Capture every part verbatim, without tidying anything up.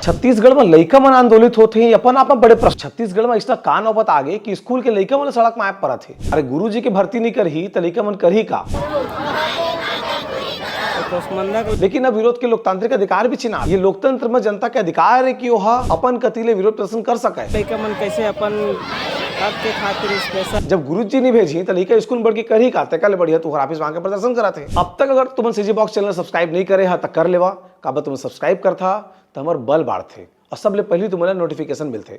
छत्तीसगढ़ म लइका मन आंदोलित होत हे, अपन आप म बड़े प्रश्न। छत्तीसगढ़ म अइसना का नौबत आ गे कि स्कूल के लइका मन सड़क म आए परत हे? अरे, गुरुजी के भर्ती नइ करही त लइका मन करही का? लेकिन अब विरोध के लोकतांत्रिक अधिकार भी छिना। ये लोकतंत्र म जनता के अधिकार हे कि ओहा अपन कति ले विरोध प्रदर्शन कर सकय। लइका मन कैसे अपन हक के खातिर स्पेशल। जब गुरुजी नइ भेजही त लइका स्कूल म बढ़ के करही का? तेकर ले बढ़िया तू हर ऑफिस म आके प्रदर्शन करत हे। अब तक अगर तुमन सीजी बॉक्स चैनल सब्सक्राइब नइ करे हा त कर लेवा। काबर तुमन सब्सक्राइब करथा त हमर बल बाढ़थे अउ सबले पहिली तुमन ला नोटिफिकेशन मिलथे।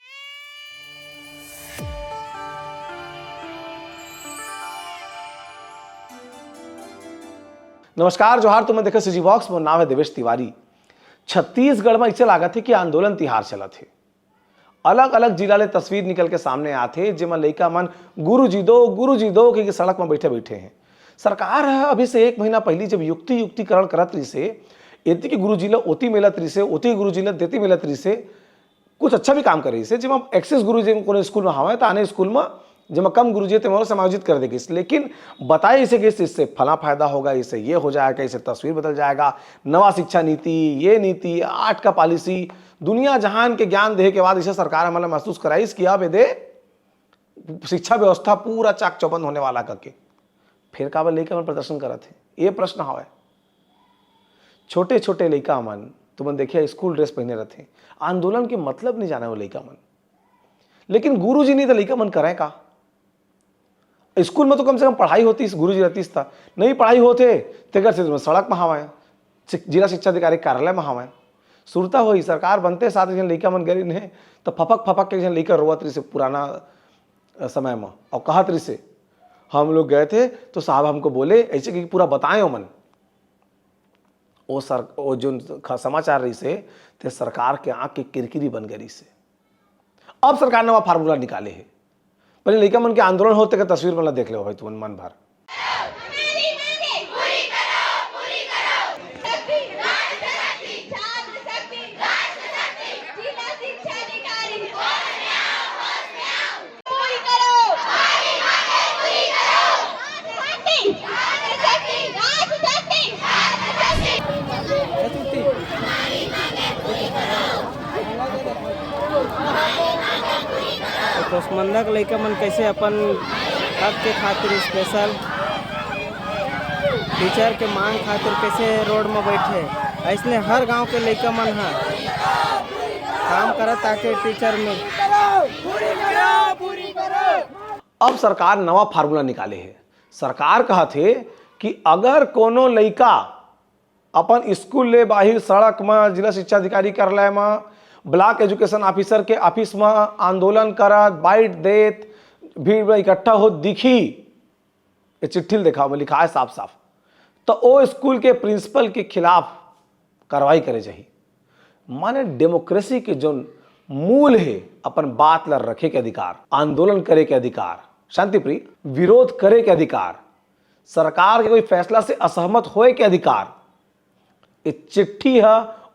नमस्कार, जोहार, तुमन देखत सीजी बॉक्स, मोर नाम हे देवेश तिवारी। छत्तीसगढ़ म अइसे लागत हे कि आंदोलन तिहार चलत हे। अलग-अलग जिला ले तस्वीर निकल के सामने आथे, जेमा लइका मन "गुरुजी दो, गुरुजी दो" कहिके सड़क म बइठे-बइठे हें। सरकार ह अभी से एक महीना पहिली जब युक्ति युक्तिकरण करत रिहिसे, एती के गुरुजी ल ओती मिलत रिहिसे, ओती के गुरुजी ल देती मिलत रिहिसे, कुछ अच्छा भी काम करे रिहिसे, जेमा एक्सेस गुरुजी कोनो स्कूल म हावय, त आने स्कूल म जेमा कम गुरुजी हे, तेमा समायोजित कर दे गिस। लेकिन बताए इसे गिस, इससे फला फायदा होगा, इससे ये हो जाएगा, इससे तस्वीर बदल जाएगा, नवा शिक्षा नीति, ये नीति, आठ का पॉलिसी, दुनिया जहान के ज्ञान देहे के बाद इसे सरकार हमन ला महसूस कराइस कि अब एदे शिक्षा व्यवस्था पूरा चाक चौबंद होने वाला करके। फेर काबर लइका मन प्रदर्शन करत हे, ये प्रश्न हवय। छोटे-छोटे लइका मन, तुमन देखिया, स्कूल ड्रेस पहिने रथे, आंदोलन के मतलब नइ जानय वो लइका मन। लेकिन गुरुजी नइ त लइका मन करय का? स्कूल म तो कम से कम पढ़ाई होतिस, गुरुजी रहतिस त। नइ पढ़ाई होथे, तेकर से तुमन सड़क म हावय, शिक-, जिला शिक्षा अधिकारी कार्यालय म हावय। सुरता होही, सरकार बनते साथ एक झन लइका मन गे रिहिन हे, त फफक फफक के एक झन लइका रोवत रिहिसे पुराना, अ, समय म, अउ कहत रिहिसे, "हम लोग गए थे तो साहब हमको बोले," अइसे कहिके पूरा बताए ओमन। ओ सर, ओ जोन ख-, समाचार रहिसे, ते सरकार के आंख के किरकिरी बन गे रहिसे। अब सरकार नवा फार्मूला निकाले हे। पहले लइका मन के आंदोलन होत तेकर तस्वीर मन ला देख लेव भाई तुमन मन भर। पूरी करो। राजशक्ति, राजशक्ति, राजशक्ति। तो कोसमंदा के लइका मन कैसे अपन हक के खातिर स्पेशल टीचर के मांग खातिर कैसे रोड में बैठे, ऐसने हर गांव के लइका मन ह काम करत आके टीचर में। अब सरकार नवा फार्मूला निकाले हे। सरकार कहत हे कि अगर कोनो लइका अपन स्कूल ले बाहिर सड़क म, जिला शिक्षा अधिकारी कार्यालय म, ब्लॉक एजुकेशन ऑफिसर के ऑफिस म आंदोलन करत, बाइट देत, भीड़ में इकट्ठा होत दिखी, ये चिट्ठी ल देखा, ओमा लिखा है साफ-साफ, त ओ स्कूल के प्रिंसिपल के खिलाफ कार्रवाई करे जाही। माने डेमोक्रेसी के जोन मूल हे, अपन बात ला रखे के अधिकार, आंदोलन करे के अधिकार, शांतिप्रिय विरोध करे के अधिकार, सरकार के कोई फैसला से असहमत होए के अधिकार, ये चिट्ठी ह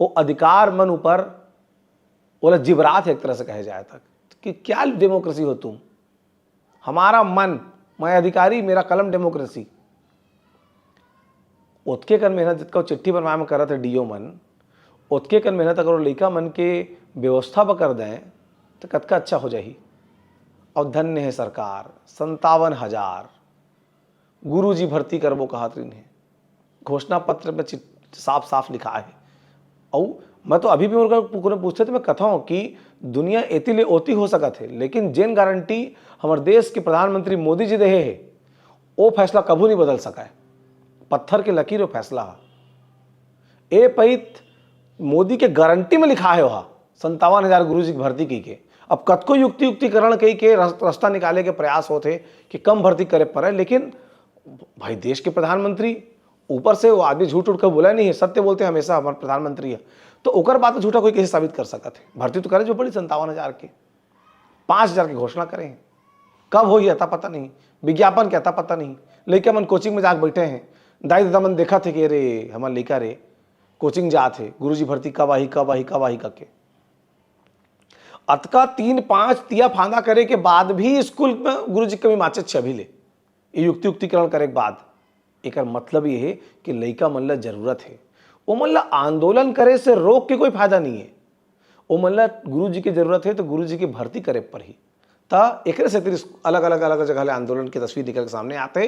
ओ अधिकार मन ऊपर ओला जिबरात हे एक तरह से कहे जाए तक कि क्या डेमोक्रेसी हो तुम, हमारा मन, मैं अधिकारी, मेरा कलम डेमोक्रेसी। ओतके कन मेहनत जतका चिट्ठी बनवाए म करत हे डीओ मन, ओतके कन मेहनत अगर वो लइका मन के व्यवस्था बर कर दें, त कतका अच्छा हो जाही। अउ धन्य हे सरकार, संतावन हजार गुरुजी भर्ती करबो कहत रहिन हे। घोषणा पत्र में चिट-, साफ-साफ लिखा हे। अउ मैं तो अभी भी मोर करा पूछथे, त मैं कथौं कि दुनिया एती ले ओती हो सकत हे, लेकिन जेन गारंटी हमर देश के प्रधानमंत्री मोदी जी देहे हे, ओ फैसला कभू नहीं बदल सकय। पत्थर के लकीर ओ फैसला ह। ए पइत मोदी के गारंटी में लिखा हे ओहा, संतावन हजार गुरुजी के भर्ती कहिके। अब कतको युक्ति युक्तिकरण कहिके रस-, रास्ता निकाले के प्रयास होत हे कि कम भर्ती करे पड़े, लेकिन भाई देश के प्रधानमंत्री, ऊपर से वो आदमी झूठ उठ कर बोला नहीं है, सत्य बोलते हैं हमेशा हमारे प्रधानमंत्री है, तो ओकर बात झूठा कोई कैसे साबित कर सकत है? भर्ती तो करे जो पड़ी संतावन हजार के, पाँच हजार की घोषणा करे हैं, कब होही अता पता नहीं, विज्ञापन के अता पता नहीं, लइका मन कोचिंग में जाके बैठे हैं, दाई ददा मन देखत हे कि अरे हमार लइका रे कोचिंग जात हे, गुरुजी भर्ती कब आही, कब आही, कब आही करके। अतका तीन पांच तिया फांदा करे के बाद भी स्कूल में गुरुजी के कमी बाँचत हे अभी ले। ये युक्ति युक्तिकरण करे के बाद एकर मतलब ये हे कि लइका मन ला जरूरत हे, ओमन ला आंदोलन करे से रोक के कोई फायदा नहीं है। ओमन ला गुरु जी के जरूरत हे, तो गुरु जी के भर्ती करे पड़ही। त एकरे सेती अलग-अलग, अलग जगह ले आंदोलन के तस्वीर निकल के सामने आथे।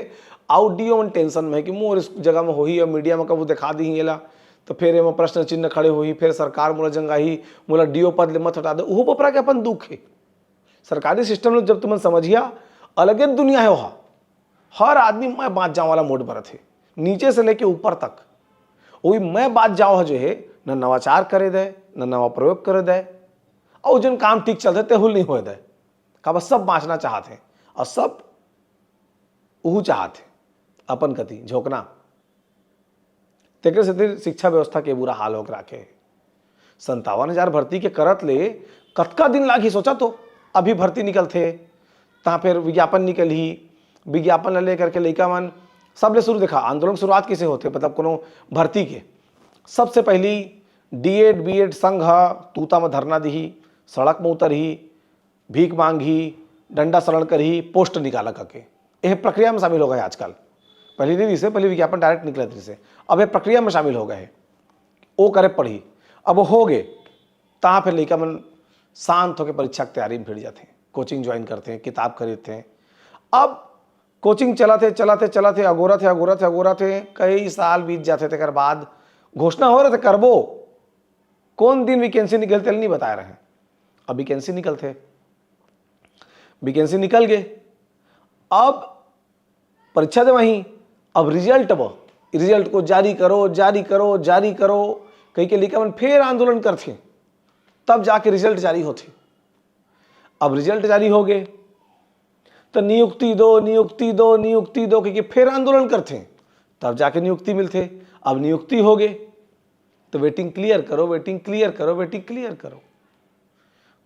अउ डीओ मन टेंशन में हे कि मोर इस जगह में होही, अउ मीडिया में कभू दिखा दिही एला, तो फिर एमा प्रश्न चिन्ह खड़े होही, फिर सरकार मोला जंगाही, मोला डीओ पद ले मत हटा दे। उहू पोपरा के अपन दुख हे। सरकारी सिस्टम ल जब तुमन समझिया, अलगे दुनिया हे ओहा। हर आदमी मैं बाँच जावं वाला मोड बरत हे, नीचे से लेके ऊपर तक। वही मैं बाँच जावं ह जो हे, न नवाचार करे दे, न नवा प्रयोग करे दे, अउ जेन काम ठीक चलथे, तेहू ल नहीं होए दे। काबर सब बाँचना चाहत हे, अउ सब उहू चाहत हे, अपन कति झोंकना। तेकर सेती शिक्षा व्यवस्था के बुरा हाल होके राखे हे। संतावन हजार भर्ती के करत ले कतका दिन लागही, सोचा तो। अभी भर्ती निकलथे, तहाँ फिर विज्ञापन निकलही, विज्ञापन ला लेकर के लइका मन, सबले शुरू देखा, आंदोलन के शुरुआत किसे होथे, मतलब कोनो भर्ती के। सबसे पहली डीएड बीएड संघ ह तूता म धरना दिही, सड़क म उतरही, भीख मांगही, डंडा शरण करही, पोस्ट निकाला करके। एह प्रक्रिया में शामिल हो गए आजकल। पहले नहीं रिहिसे, पहले विज्ञापन डायरेक्ट निकलत रिहिसे, अब ये प्रक्रिया में शामिल हो गए हे। ओ करे पड़ही, अब हो गे, तहाँ फिर लइका मन शांत होके परीक्षा के तैयारी में भिड़ जाथे, कोचिंग ज्वाइन करथे, किताब खरीदथे। अब कोचिंग चलत हे, चलत हे, चलत हे, अगोरत हे, अगोरत हे, अगोरत हे, कई साल बीत जाथे, तेकर बाद घोषणा हो रहे थे करबो, कौन दिन वैकेंसी निकलते नहीं बताए रहे। अब वैकेंसी निकलथे, वैकेंसी निकल गे, अब परीक्षा देवही, अब रिजल्ट, अब रिजल्ट को जारी करो, जारी करो, जारी करो कहिके लइका मन फिर आंदोलन करथे, तब जाके रिजल्ट जारी होथे। अब रिजल्ट जारी हो गे, तो नियुक्ति दो, नियुक्ति दो, नियुक्ति दो कहिके फिर आंदोलन करथे, तब जाके नियुक्ति मिलथे। अब नियुक्ति हो गे, तो वेटिंग क्लियर करो, वेटिंग क्लियर करो, वेटिंग क्लियर करो।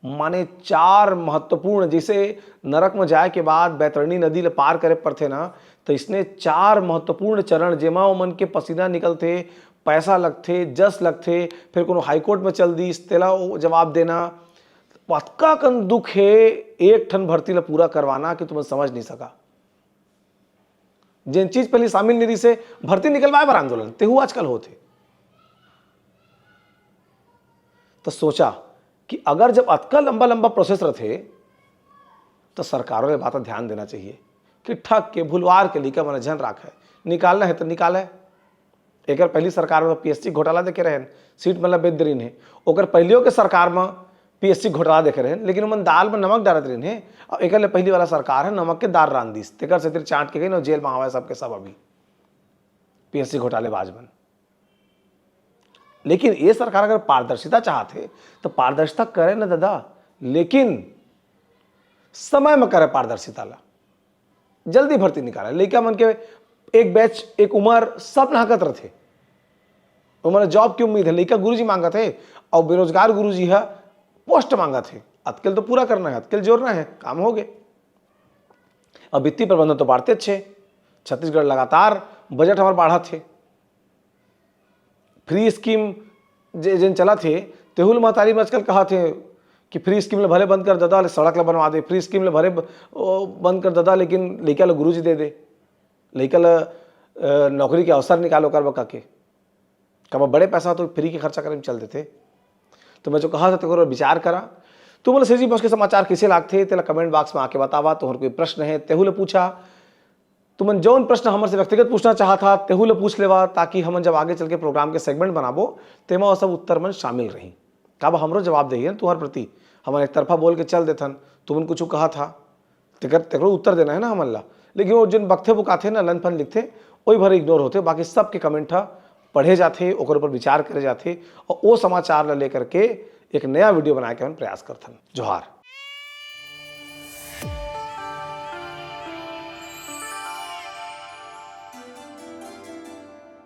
माने चार महत्वपूर्ण, जैसे नरक में जाए के बाद बैतरणी नदी ले पार करे पड़थे ना, तो इसने चार महत्वपूर्ण चरण, जेमा ओमन के पसीना निकलथे, पैसा लगथे, जस लगथे, फिर कोनो हाईकोर्ट में चल दिस, तेला ओ जवाब देना। अतका कन दुख हे एक ठन भर्ती ला पूरा करवाना कि तुमन समझ नहीं सका। जेन चीज पहली शामिल नहीं रिहिसे, भर्ती निकलवाए बर आंदोलन, तेहू आजकल होथे। तो सोचा कि अगर जब अतका लंबा लंबा प्रोसेस रथे, तो सरकारों ले बात ध्यान देना चाहिए कि ठग के, भुलवार के लइका मन झन राखे, निकालना है तो निकाले। एकर पहली सरकार में पीएससी घोटाला देखे रहेन, सीट मतलब बेच दे रहिन हे। ओकर पहलियों के सरकार में पीएससी घोटाला देखे रहेन, लेकिन ओमन दाल में नमक डालत रहिन हे। और एकर ले पहली वाला सरकार है नमक के दाल रांध दिस, तेकर सेती चाट के गइन अउ जेल में हवय सबके सब अभी पीएससी घोटालेबाज मन। लेकिन ये सरकार अगर पारदर्शिता चाहत हे, तो पारदर्शिता करे ना दादा, लेकिन समय में करे पारदर्शिता ला। जल्दी भर्ती निकाले। लइका मन के एक बैच, एक उम्र, सब नाहकत रथे। ओमन ला जॉब की उम्मीद है, लइका गुरुजी मांगत हे, और बेरोजगार गुरुजी ह पोस्ट मांगत हे। अतकेल तो पूरा करना है, अतकेल जोड़ना है, काम हो गए। अब वित्तीय प्रबंधन तो बाढ़ते अच्छे, छत्तीसगढ़ लगातार बजट हमार बाढ़त हे। फ्री स्कीम जे, जेन चलत हे, तेहू ल महतारी मन आजकल कहत हे कि फ्री स्कीम ल भले बंद कर ददा, ले सड़क ल बनवा दे, फ्री स्कीम ल भले ब-, ओ, बंद कर ददा, लेकिन लइका ल गुरुजी दे दे, लइका ल, अ, नौकरी के अवसर निकालो कर बका के। कब बड़े पैसा तो फ्री के खर्चा करे में चल देथे। तो मैं जो कहा था, तेकर विचार करा। तुमन ल सेजी बस के समाचार कइसे लागथे, तेला कमेंट बॉक्स में आके बतावा। तुहर कोई प्रश्न है, तेहू ले पूछा। तुमन जौन प्रश्न हमर से व्यक्तिगत पूछना चाहत हा, तेहू ले पूछ लेवा, ताकि हमन जब आगे चल के प्रोग्राम के सेगमेंट बनाबो, तेमा वो सब उत्तर मन शामिल रही। काबर हमरो जवाब देही है तुहर प्रति, हमन एक तरफा बोल के चल देथन, तुमन कुछ कहा था, तेकर, तेकरो उत्तर देना है ना हमन ला। लेकिन वो जिन बकथे बुकाथे ना, लन फन लिखथे, वही भर इग्नोर होथे, बाकी सबके कमेंट हा पढ़े जाथे, ओकर ऊपर विचार करे जाथे, और वो समाचार ला लेकर के एक नया वीडियो बनाए के हमन प्रयास करथन। जोहार।